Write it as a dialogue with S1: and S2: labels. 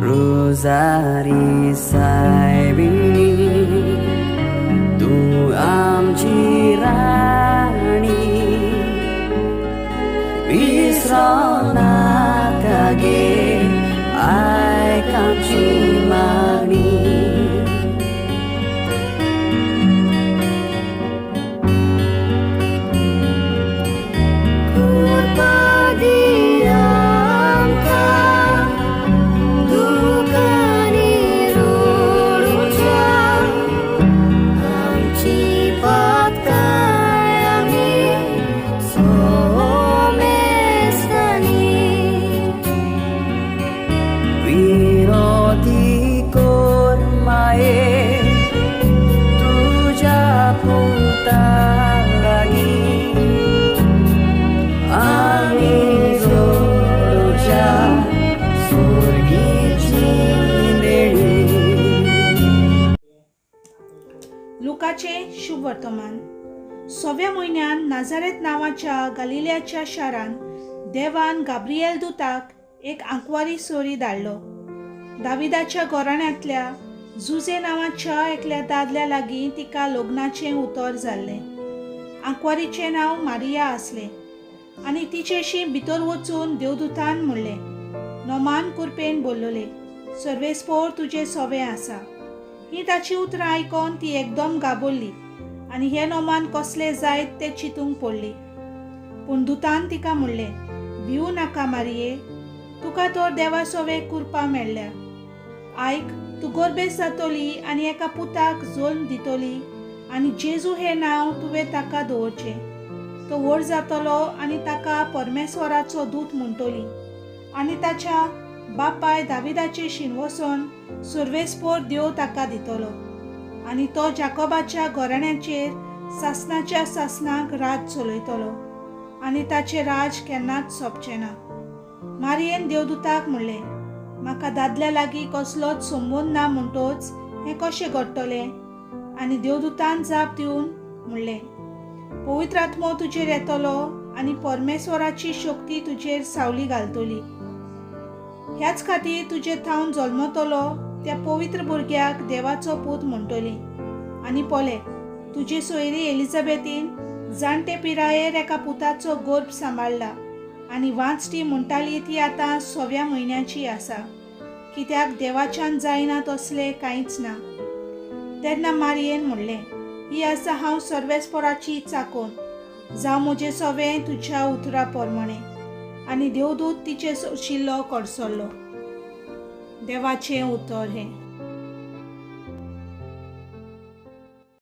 S1: रोजारी सायबिणी तूं आमची राणी, विसरो नाका गे आयक आमची मागणी. विनोती कोर माये तुज्या पुता लागीं, आमी जोडच्या सोर्गीची देणी.
S2: लुकाचे शुभ वर्तमान. सव्या म्हयन्यान नाझारेत नांवाच्या गालिल्याच्या शारान देवान गाब्रिएल दुताक एक आंकवारी सोरी धाडलो. दाविदाच्या घराण्यांतल्या जुजे नांवाच्या एकल्या दादल्या लागीं तिका लग्नाचें उतर जाल्लें. आंकवारीचें नांव मारिया आसलें आनी तिचेशी भितर वचून देवदूतान म्हणलें, नोमान कुरपेन बोल्लोले, सर्वेस्पोर तुजें सोवें आसा. ही ताची उतरां आयकोन ती एकदम गाबरली आनी हे नोमान कसले जायत तें चिंतूंक पडली. पूण दुतान तिका म्हणलें, भिवू नाका मारिये, तुका तर देवा सोवे कुरपा मेळ्ळ्या. आयक, तूं गोरबेस जातली आनी एका पुताक जल्म दितली आनी जेजू हें नांव तुवें ताका दवरचें. तो व्हड जातलो आनी ताका परमेश्वराचो दूत म्हणटली आनी ताच्या बापाय दाविदाचें शिनवसन सुर्वेस्पोर देव ताका दितलो आनी तो जाकोबाच्या घराण्याचेर सासणाच्या सासणाक राज चलयतलो आनी ताचें राज केन्नाच सोंपचें ना. मारियेन देवदूताक म्हणलें, म्हाका दादल्या लागीं कसलोच संबंद ना म्हणटोच हें कशें घडटलें? आनी देवदूतान जाप दिवन म्हणलें, पवित्र आत्मो तुजेर येतलो आनी परमेश्वराची शक्ती तुजेर सावली घालतली. ह्याच खातीर तुजे थावन जल्मतलो त्या पवित्र भुरग्याक देवाचो पूत म्हणटली. आनी पळय, तुजी सोयरी एलिझाबेथीन जाणटे पिरायेर एका पुताचो गर्भ सांबाळ्ळा आनी वांचटी म्हणटाली ती आतां 6व्या म्हयन्याची आसा, कित्याक देवाच्यान जायना तसलें कांयच ना. तेन्ना मारियेन म्हणलें, ही आसा हांव सर्वेस्पोराची चाकोन, जावं म्हजें सोवें तुज्या उतरा प्रमाणें. आनी देवदूत तिचे सोशिल्लो कडसरलो. देवाचें उतर हें.